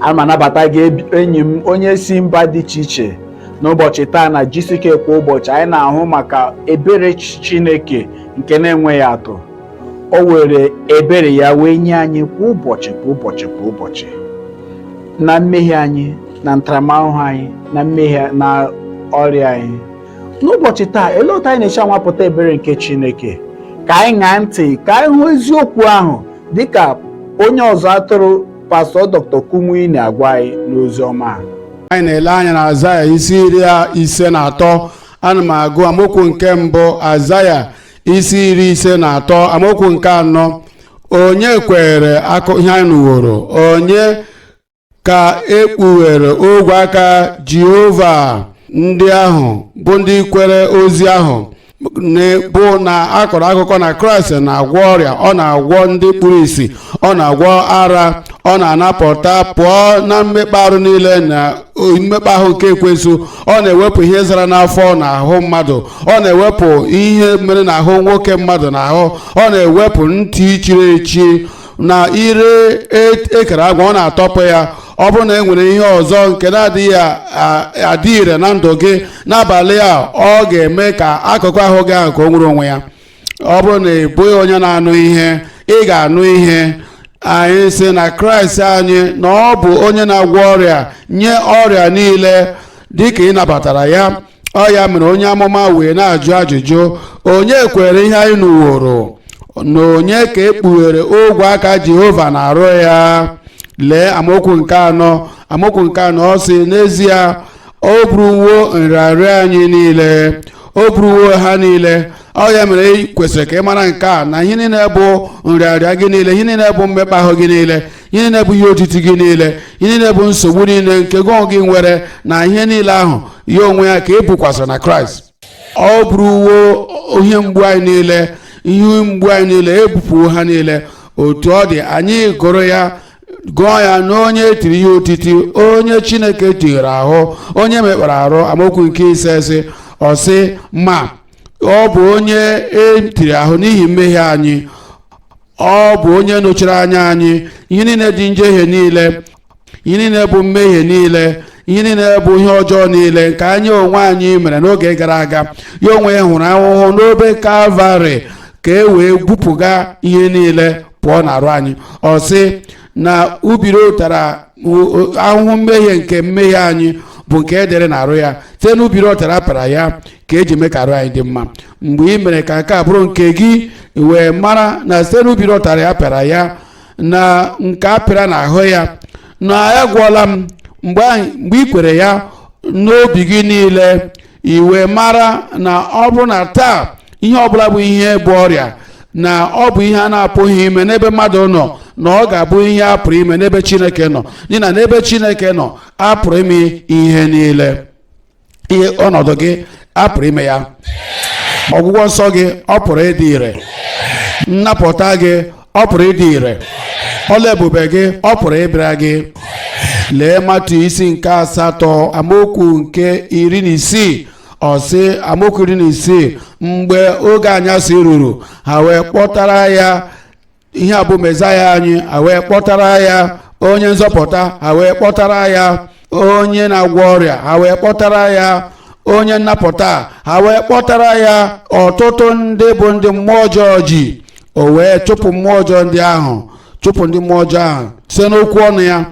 Ana m anabata gị, enyi m onye si mba dị iche iche. N'ụbọchị taa na GCK Kwa Ụbọchị, anyị na-ahụ maka ebere Chineke nke na-enweghị atụ. O were ebere ya wee nye anyị kwa ụbọchị, kwa ụbọchị, kwa ụbọchị, na mmehie anyị, na ntaramahụhụ anyị, na mmehie na ọrịa anyị. N'ụbọchị taa, elee otu anyị na-esi anwapụta ebere nke Chineke? Ka anyị ṅaa ntị ka anyị hụ eziokwu ahụ dịka onye ọzụzụ atụrụ, Pastọ Dr. Kumuyi, na-agwa anyị n'ozi ọma a. Anyị na-ele anya na Azaya isi 53. Ana m agụ amaokwu nke mbụ. Azaya isi 53, amaokwu nke anọ: "Onye kwere akụ ihe anyị nụworo? Onye ka ekpughere ogwe aka Jehova?" Ndị ahụ bụ ndị kwere ozi ahụ bụ na akọrọ akụkọ na Kraịst na-agwọ ọrịa, ọ na-agwọ ndị kpuru ìsì, ọ na-agwọ ara, ọ na-anapụta pụọ na mmekpa ahụ niile na mmekpa ahụ nke ekwensu, ọ na-ewepụ ihe zara n'afọ na ahụ mmadụ, ọ na-ewepụ ihe mere n'ahụ nwoke mmadụ n'ahụ, ọ na-ewepụ ntị chiri echi na ire ekere agwa, ọ na-atọpụ ya. Ọ bụrụ na e nwere ihe ọzọ nke na-adịghị adị ire na ndụ gị n'abalị a, ọ ga-eme ka akụkụ ahụ gị ahụ ka o nwere onwe ya. Ọ bụrụ na ị bụghị onye na-anụ ihe, ị ga-anụ ihe. Anyị sị na Kraịst anyị na ọ bụ onye na-agwọ ọrịa nye ọrịa niile dịka ị nabatara ya. Ọ ya mere onye amụma wee na-ajụ ajụjụ: "Onye kwere ihe anyị nụworo? Na onye ka ekpughere ogwe aka Jehova na-arụ ya?" Lee amaokwu nke anọ. Amaokwu nke anọ, ọ sị: "N'ezie o buruwo nrịanrịa anyị niile, o buruwo ha niile." Ọ ya mere ị kwesịrị ka ị mara nke a, na ihe niile bụ nrịanrịa gị niile, ihe niile bụ mmekpa ahụ gị niile, ihe niile bụ ihe otiti gị niile, ihe niile bụ nsogbu niile nke gị onwe gị nwere, na ihe niile ahụ, ya onwe ya ka e bukwasịrị na Kraịst. Ọ bụrụwo ihe mgbu anyị niile, ihe mgbu anyị niile ebupụwo ha niile. Otu ọ dị, anyị gụrụ ya, gụọ ya n'onye etiri ihe otiti, onye Chineke tinyere ahụ, onye mekpara arụ. Amaokwu nke ise sị, ọ sị, ma ọ bụ onye etiri ahụ n'ihi mmehie anyị, ọ bụ onye nọchiri anya anyị. Ihe niile dị njehie niile, ihe niile bụ mmehie niile, ihe niile bụ ihe ọjọọ niile nke anyị onwe anyị mere n'oge gara aga, ya onwe ya hụrụ ahụhụ n'obe Kalvarị ka e wee bupụga ihe niile pụọ n'arụ anyị. Ọ sị na ubiri ụtara ahụhụ mmehie nke mmehie anyị bụ nke edere n'arụ ya, site n'ubiri ụtara pịara ya ka eji mee ka arụ anyị dị mma. Mgbe ị mere ka nke a bụrụ nke gị, wee mara na site n'ubiri ụtara ya pịara ya na nke a pịara n'ahụ ya na ya gwọọla m, mgbe ahụ, mgbe ị kwere ya n'obi gị niile, i wee mara na ọ bụrụ na taa ihe ọbụla bụ ihe bụ ọrịa, na ọ bụ ihe a na-apụghị ime n'ebe mmadụ nọ, na ọ ga-abụ ihe a pụrụ ime n'ebe Chineke nọ, n'ihi na n'ebe Chineke nọ, a pụrụ ime ihe niile. Ihe ọnọdụ gị, a pụrụ ime ya. Ọgwụgwọ nsọ gị, ọ pụrụ ịdị ire. Nnapụta gị, ọ pụrụ ịdị ire. Ọla ebube gị, ọ pụrụ ịbịara gị. Lee Matu isi nke 8, amaokwu nke 16. Ọ sị, amaokwu 16: "Mgbe oge anyasị ruru, ha wee kpọtara ya." Ihe a bụ Mezaya anyị. Ha wee kpọtara ya onye nzọpụta, ha wee kpọtara ya onye na-agwọ ọrịa, ha wee kpọtara ya onye nnapụta, ha wee kpọtara ya ọtụtụ ndị bụ ndị mmụọ ọjọọ ji. O wee chụpụ mmụọ ọjọọ ndị ahụ, chụpụ ndị mmụọ ọjọọ ahụ site n'okwu ọnụ ya,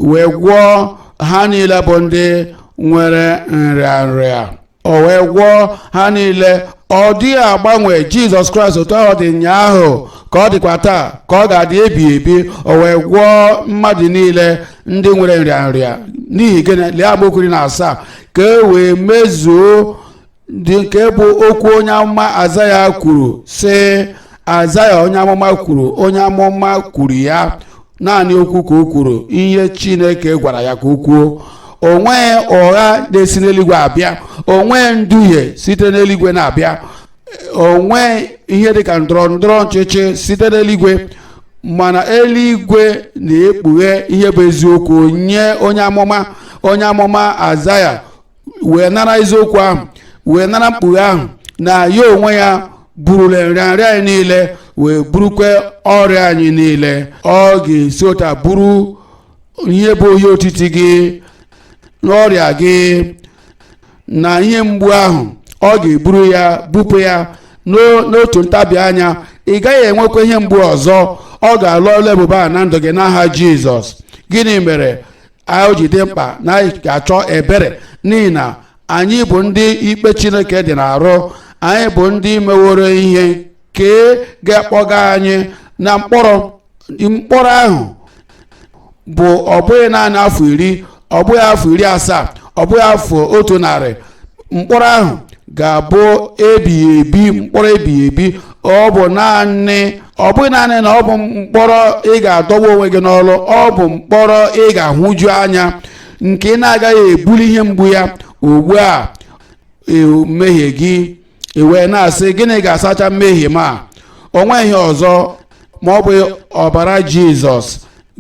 wee gwọọ ha niile bụ ndị nwere nrịanrịa. O wee gwọọ ha niile. Ọ dịghị agbanwe. Jizọs Kraịst, otu ahụ dị ụnyaahụ ka ọ dịkwa taa, ka ọ ga-adị ebi ebi. O wee gwọọ mmadụ niile ndị nwere nrịanrịa. N'ihi gịnị? Lee amaokwu 17: "Ka e wee mezuo dị nke bụ okwu onye amụma Azaya kwuru," sị Azaya onye amụma kwuru. Onye amụma kwuru ya, naanị okwu ka o kwuru, ihe Chineke gwara ya ka o kwuo. O nweghị ụgha na-esi n'eluigwe abịa, o nweghị nduhie site n'eluigwe na-abịa, o nweghị ihe dịka ndọrọ ndọrọ ọchịchị site n'eluigwe. Mana eluigwe na-ekpughe ihe bụ eziokwu nye onye amụma. Onye amụma Azaya wee nara eziokwu ahụ, wee nara mkpughe ahụ, na ya onwe ya burula nrịanrịa anyị niile, wee burukwe ọrịa anyị niile. Ọ ga-esi otu a buru Ihe bụ ihe otiti gị n'ọrịa gị na ihe mgbu ahụ, ọ ga-eburu ya bupụ ya n'otu ntabi anya. Ị gaghị enwekwa ihe mgbu ọzọ. Ọ ga-alụ ọlụ ebube a na ndụ gị n'aha Jizọs. Gịnị mere o ji dị mkpa na anyị ga-achọ ebere? N'ihi na anyị bụ ndị ikpe Chineke dị n'arụ. Anyị bụ ndị meworo ihe nke ga-akpọga anyị na mkpọrọ. Mkpọrọ ahụ bụ ọ bụghị naanị afọ 10, ọ bụghị afọ 70, ọ bụghị afọ 100. Mkpọrọ ahụ ga-abụ ebighị ebi, mkpọrọ ebighị ebi. Ọ bụ naanị, ọ bụghị naanị na ọ bụ mkpọrọ ị ga-adọgbu onwe gị n'ọlụ, ọ bụ mkpọrọ ị ga-ahụju anya nke ị na-agaghị ebuli ihe mgbu ya. Ugbu a mmehie gị, i wee na-asị, "Gịnị ga-asacha mmehie m a?" O nweghị ọzọ ma ọ bụ ọbara Jizọs.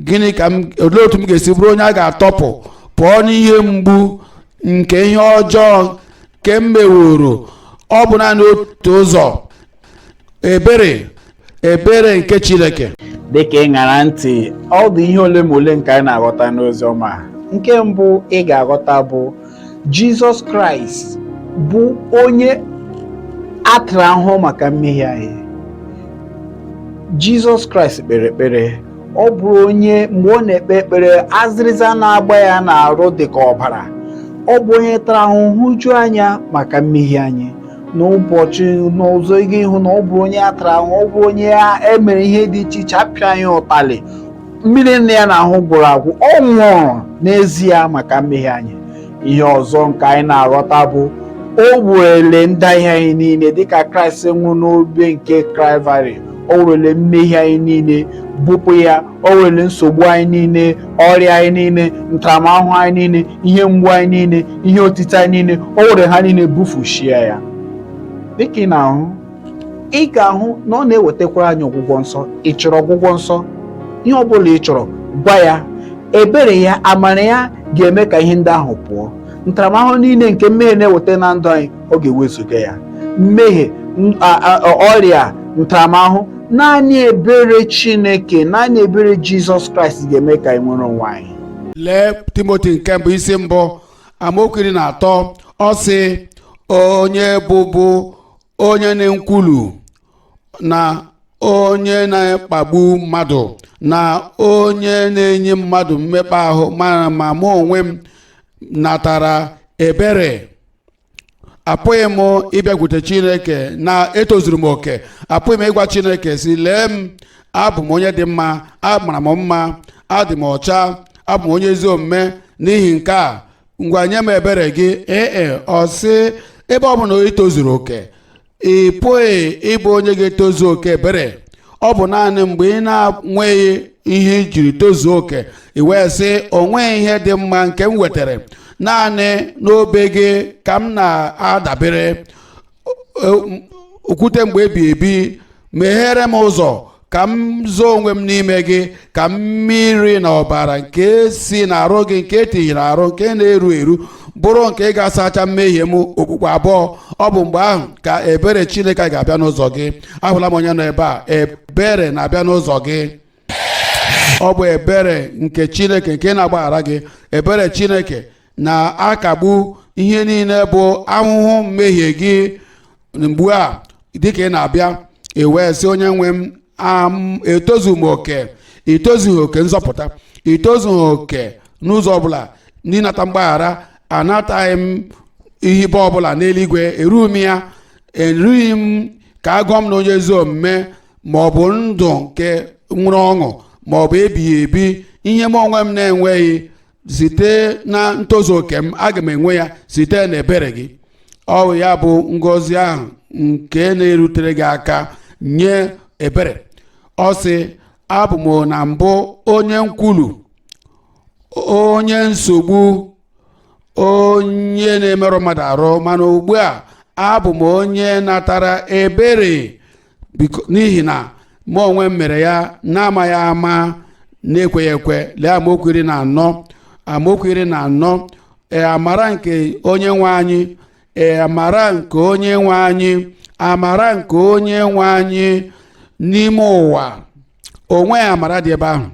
Gịnị ka m, olee otu m ga-esi bụrụ onye a ga-atọpụ pụọ n'ihe mgbu nke ihe ọjọọ nke m meworo? Ọ bụ naanị otu ụzọ: ebere, ebere nke Chineke. Dịka ị ṅara ntị, ọ dị ihe ole ma ole nke anyị na-aghọta n'ozi ọma a. Nke mbụ ị ga-aghọta bụ Jizọs Kraịst bụ onye a tara ahụhụ maka mmehie anyị. Jizọs Kraịst kpere ekpere. Ọ bụrụ onye mgbe ọ na-ekpe ekpere, azịrịza na-agba ya n'arụ dị ka ọbara. Ọ bụ onye tara ahụhụ, hụjuo anya maka mmehie anyị. N'ụbọchị n'ụzọ, ị ga-ịhụ na ọ bụ onye a tara ahụhụ, ọ bụ onye emere ihe dị iche iche, apịa anyị ụtalị, mmiri nne ya na-ahụ gwụrụ agwụ. Ọ nwụrụ n'ezie maka mmehie anyị. Ihe ọzọ nke anyị na-aghọta bụ o werele ndahie anyị niile. Dịka Kraịst nwụrụ n'obe nke Kalvarị, o werele mmehie anyị niile bupụ ya. O werele nsogbu anyị niile, ọrịa anyị niile, ntaramahụhụ anyị niile, ihe mgbu anyị niile, ihe otiti anyị niile, o were ha niile bufuchie ya. Dịka ị na-ahụ, ị ga-ahụ na ọ na-ewetakwara anyị ọgwụgwọ nsọ. Ị chọrọ ọgwụgwọ nsọ? Ihe ọ bụla ị chọrọ, gwa ya. Ebere ya, amara ya ga-eme ka ihe ndị ahụ pụọ. Ntaramahụhụ niile nke mmehie na-eweta na ndụ anyị, ọ ga-ewezuga ya. Mmehie, ọrịa, ntaramahụhụ, naanị ebere Chineke, naanị ebere Jizọs Kraịst ga-eme ka anyị nwere onwe anyị. Lee Timoti nke mbụ, isi mbụ, amaokwu 13. Ọ sị, "Onye bụbu onye na-nkwulu na onye na-akpagbu mmadụ na onye na-enye mmadụ mmekpa ahụ, ma mụ onwe m natara ebere." Apụghị m ịbịakwute Chineke na etozuru m oke. Apụghị m ịgwa Chineke si, "Lee m, abụ m onye dị mma, amara m mma, adị m ọcha, abụ m onye ezi omume, n'ihi nke a ngwa nye m ebere gị." Ee, ọ sị, ebe ọ bụ na ị tozuru oke, ị pụghị ịbụ onye ga-etozu oke ebere. Ọ bụ naanị mgbe ị na-enweghị ihe ijiri tozuo oke, i wee sị, "O nweghị ihe dị mma nke m wetara, naanị n'obe gị ka m na-adabere. Okwute mgbe ebi ebi, meghere m ụzọ ka m zoo onwe m n'ime gị, ka mmiri na ọbara nke si n'arụ gị, nke etinyere arụ, nke na-eru eru, bụrụ nke ga-asacha mmehie m okpukpu abụọ." Ọ bụ mgbe ahụ ka ebere Chineke ga-abịa n'ụzọ gị. Ahụla m onye nọ ebe a, ebere na-abịa n'ụzọ gị. Ọ bụ ebere nke Chineke nke na-agbaghara gị. Ebere Chineke na-akagbu ihe niile bụ ahụhụ mmehie gị. Mgbe a, dịka ị na-abịa, ị wee sị, "Onye nwe m, etozughị m oke." Itozughị oke nzọpụta, itozughị oke n'ụzọ ọbụla n'ịnata mgbaghara. Anataghị m ihibe ọbụla n'eluigwe, erughị m ya, erughị m ka agụọ m na onye ezi omume, ma ọ bụ ndụ nke nwere ọṅụ, ma ọ bụ ebighị ebi. Ihe m onwe m na-enweghị site na ntozu oke m, aga m enwe ya site na ebere gị. Ọ bụ ya bụ ngọzi ahụ nke na-erutere gị aka nye ebere. Ọ sị, "Abụ m na mbụ onye nkwulu, onye nsogbu, onye na-emerụ mmadụ arụ, mana ugbu a abụ m onye natara ebere, n'ihi na mụ onwe m mere ya na-amaghị ama, na-ekweghị ekwe." Lee amaokwu 14, amaokwu 14. Ee, amara nke onye nwe anyị, ee, amara nke onye nwe anyị, amara nke onye nwe anyị n'ime ụwa onwe. Amara dị ebe ahụ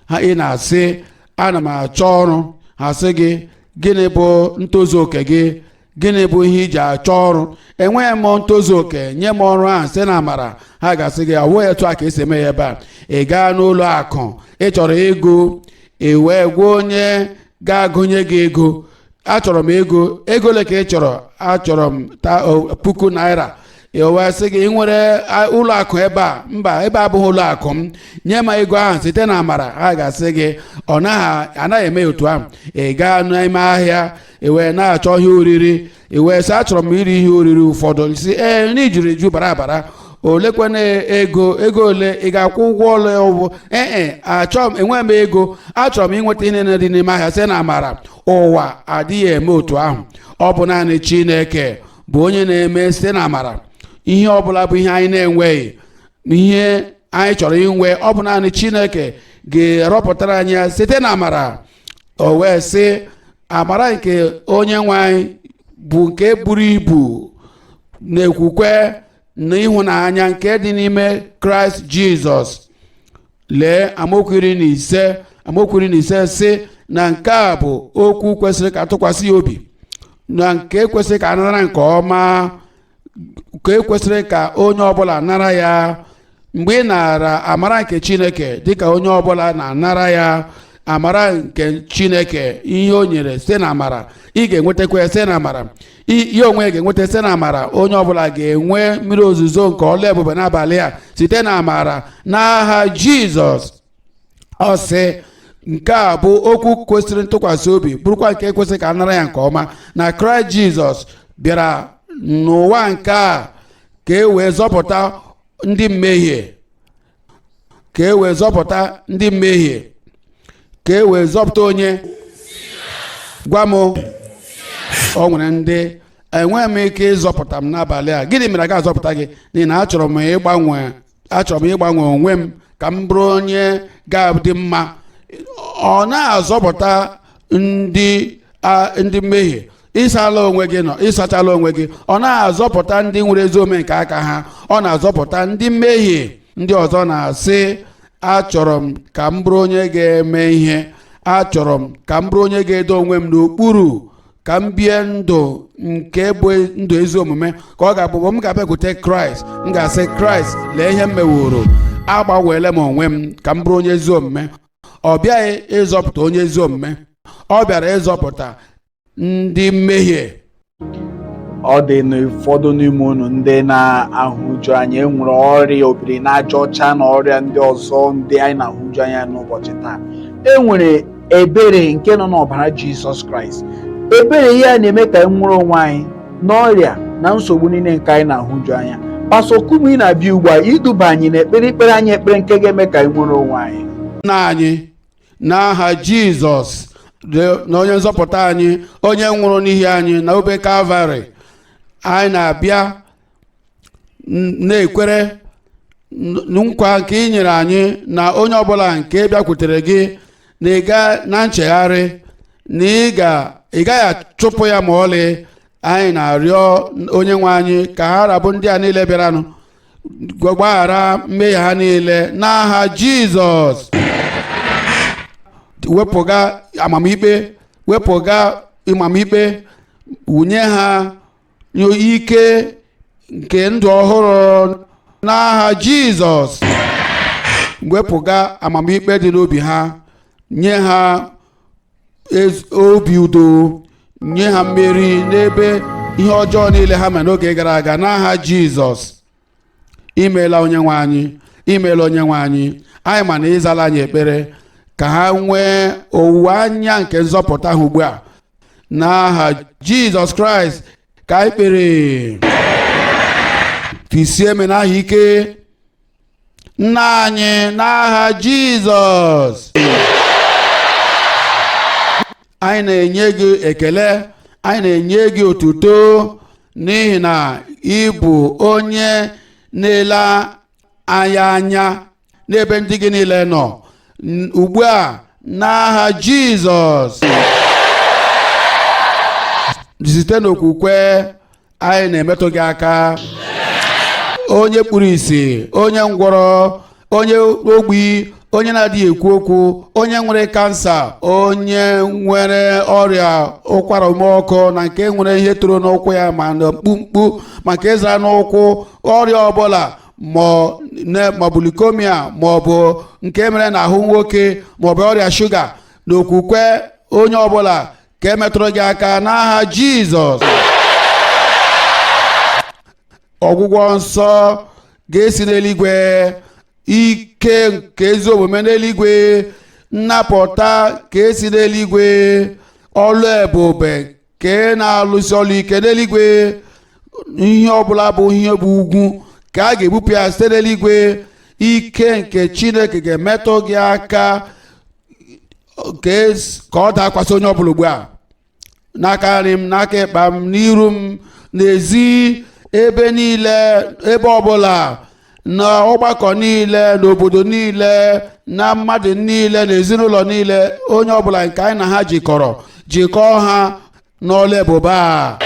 ha. Ị na-asị Ana m achọ ọrụ. Ha sị gị, gịnị bụ ntozu oke gị? Gịnị bụ ihe iji achọ ọrụ? Enweghị m ntozu oke, nye m ọrụ ahụ site na amara. Ha ga-asị gị, ọ bụghị etu a ka esi eme ya ebe a. Ị gaa n'ụlọ akụ, ị chọrọ ego, ị wee gwa onye ga-agụnye gị ego, achọrọ m ego. Ego ole ka ị chọrọ? Achọrọ m 1000 naira. Ị wee sị gị, ị nwere ụlọ akụ ebe a? Mba, ebe a abụghị ụlọ akụ m, nye m ego ahụ site na amara. Ha ga-asị gị, ọ naghị anaghị eme otu ahụ. Ị gaa n'ime ahịa, ị wee na-achọ ihe oriri, ị wee sị, achọrọ m iri ihe oriri ụfọdụ. Si ee, nri juru eju bara abara. Olekwana ego? Ego ole ị ga-akwụ ụgwọ ụlọ ụgwọ? Ee, achọrọ m, enweghị m ego, achọrọ m inweta ihe niile dị n'ime ahịa site na amara. Ụwa adịghị eme otu ahụ. Ọ bụ naanị Chineke bụ onye na-eme site na amara. Ihe ọbụla bụ ihe anyị na-enweghị, ihe anyị chọrọ inwe, ọ bụ naanị Chineke ga-erọpụtara anyị ya site na amara. O wee sị, amara nke onye nwe anyị bụ nke buru ibu na-ekwukwe na ịhụnanya nke dị n'ime Kraịst Jizọs. Lee amaokwu 15. Amaokwu 15 sị na nke a bụ okwu kwesịrị ka atụkwasị ya obi, na nke kwesịrị ka a nara nke ọma, ka ekwesịrị ka onye ọbụla nara ya. Mgbe ị nara amara nke Chineke dịka onye ọbụla na-anara ya, amara nke Chineke, ihe o nyere site na amara, ị ga-enwetakwa ya site na amara. Ya onwe ya ga-enweta site na amara. Onye ọbụla ga-enwe mmiri ozuzo nke ọla ebube n'abalị a site na amara, n'aha Jizọs. Ọ sị, nke a bụ okwu kwesịrị ntụkwasị obi, bụrụkwa nke kwesịrị ka a nara ya nke ọma, na Kraịst Jizọs bịara n'ụwa nke a ka e wee zọpụta ndị mmehie, ka e wee zọpụta ndị mmehie, ka e wee zọpụta onye. Gwa m, o nwere ndị enweghị m ike ịzọpụta m n'abalị a. Gịnị mere a ga-azọpụta gị? N'ihi na achọrọ m ịgbanwe onwe m ka m bụrụ onye ga-adị mma. Ọ na-azọpụta ndị mmehie. Ịsala onwe gị nọ, ịsachala onwe gị. Ọ na-azọpụta ndị nwere ezi omume nke aka ha. Ọ na-azọpụta ndị mmehie. Ndị ọzọ na-asị, achọrọ m ka m bụrụ onye ga-eme ihe, achọrọ m ka m bụrụ onye ga-edo onwe m n'okpuru, ka m bie ndụ nke bụ ndụ ezi omume, ka ọ ga-abụ m ga-abịakwute Kraịst, m ga-asị Kraịst, lee ihe m meworo, agbanweela m onwe m ka m bụrụ onye ezi omume. Ọ bịaghị ịzọpụta onye ezi omume, ọ bịara ịzọpụta ndị mmehie. Ọ dị n'ụfọdụ n'ime unu ndị na-ahụju anya, enwere ọrịa obiri n'aja ọcha na ọrịa ndị ọzọ ndị anyị na-ahụju anya n'ụbọchị taa. E nwere ebere nke nọ n'ọbara Jizọs Kraịst. Ebere ya na-eme ka anyị nwere onwe anyị n'ọrịa na nsogbu niile nke anyị na-ahụju anya. Pastor Kumuyi na-abịa ugbu a iduba anyị n'ekpere, ikpere anyị ekpere nke ga-eme ka anyị nwere onwe anyị. Nna anyị, n'aha Jizọs na onye nzọpụta anyị, onye nwụrụ n'ihi anyị na obe Kalvarị, anyị na-abịa na-ekwere nkwa nke ị nyere anyị na onye ọbụla nke bịakwutere gị na ịga na nchegharị, na ị gaghị achụpụ ya ma ọlị. Anyị na-arịọ onye nwe anyị ka ha rabụ ndị a niile bịaranụ, gbaghara mmehie ha niile n'aha Jizọs. Wepụga amamikpe, wepụga amamikpe, wụnye ha ike nke ndụ ọhụrụ n'aha Jizọs. Wepụga amamikpe dị n'obi ha, nye ha obi udo, nye ha mmeri n'ebe ihe ọjọọ niile ha mere n'oge gara aga, n'aha Jizọs. Imeela, onye nwe anyị, imeela, onye nwe anyị. Anyị ma na ịzala anyị ekpere ka ha nwee owuwe anya nke nzọpụta ha ugbu a, n'aha Jizọs Kraịst ka anyị kpere. Tisie eme n'aha ike nna anyị, n'aha Jizọs. Anyị na-enye gị ekele, anyị na-enye gị otuto, n'ihi na ị bụ onye na-ele anyị anya n'ebe ndị gị niile nọ ugbu a, n'aha Jizọs. Site n'okwukwe anyị na-emetụ gị aka. Onye kpuru ìsì, onye ngwọrọ, onye ogbi, Onye na-adịghị ekwu okwu, onye nwere kansa, onye nwere ọrịa ụkwara ume ọkụ, na nke nwere ihe toro n'ụkwụ ya, ma na mkpumkpu, ma nke zara n'ụkwụ, ọrịa ọbụla, ma ọ bụ leukemia, ma ọ bụ nke mere n'ahụ nwoke, ma ọ bụ ọrịa shuga, na okwukwe onye ọbụla ka emetụrụ gị aka n'aha Jizọs. Ọgwụgwọ nsọ ga-esi n'eluigwe, ike nke ezi omume n'eluigwe, nnapụta ka esi n'eluigwe, ọlụ ebube ka na-alụsi ọlụ ike n'eluigwe, ihe ọbụla bụ ihe bụ ugwu ka a ga-ebupụ ya site n'eluigwe. Ike nke Chineke ga-emetụ gị aka ka ọ dakwasị onye ọbụla ugbu a, n'aka nri m, n'aka ịkpa m, n'iru m, n'ezi, ebe niile, ebe ọbụla, na ọgbakọ niile, n'obodo niile, na mmadụ niile, na ezinụlọ niile, onye ọbụla nke anyị na ha jikọrọ, jikọọ ha n'ọlụ ebube a.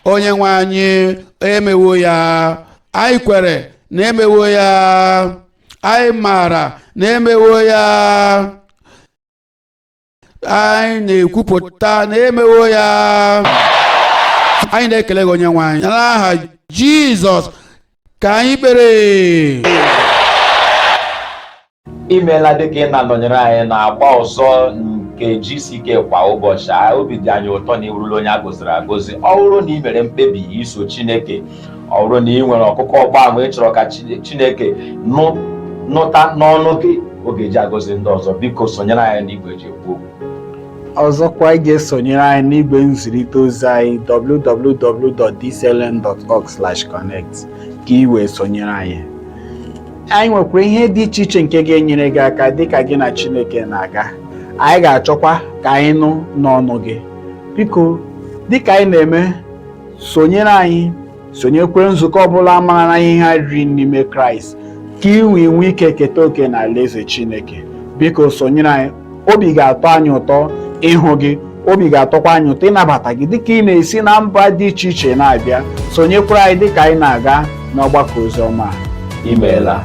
Onye nwe anyị, emewo ya. Anyị kwere na emewo ya. Anyị maara na emewo ya. Anyị na-ekwupụta na emewo ya. Anyị na-ekele gị, onye nwe anyị. N'aha Jizọs ka anyị kpere. Imeela dịka ị na-anọnyere anyị na-agba ọzọ nke GCK kwa ụbọchị. Obi dị anyị ụtọ na ịwụrụla onye a gọziri agọzi. Ọ bụrụ na ị mere mkpebi iso Chineke, ọ bụrụ na ị nwere ọkụkọ ọgba ama ị chọrọ ka Chineke nụta n'ọnụ gị oge eji agọzi ndị ọzọ, biko sonyere anyị n'igwe eji ekwu okwu. Ọzọkwa, ị ga-esonyere anyị n'igwe nzirịta ozi anyị, www.dclm.org/connect, ka ị wee sonyere anyị. Anyị nwekwara ihe dị iche iche nke ga-enyere gị aka dịka gị na Chineke na-aga. Anyị ga-achọkwa ka anyị nụ n'ọnụ gị. Biko, dịka anyị na-eme, sonyere anyị, sonyekwere nzukọ ọbụla mara ihe ha riri n'ime Kraịst, ka ị nwee nwee ike keta oke na alaeze Chineke. Biko sonyere anyị. Obi ga-atọ anyị ụtọ ịhụ gị. Obi ga-atọkwa anyị ụtọ ịnabata gị dịka ị na-esi na mba dị iche iche na-abịa. Sonyekwara anyị dịka anyị na-aga n'ọgbakọ oziọma a. Imeela.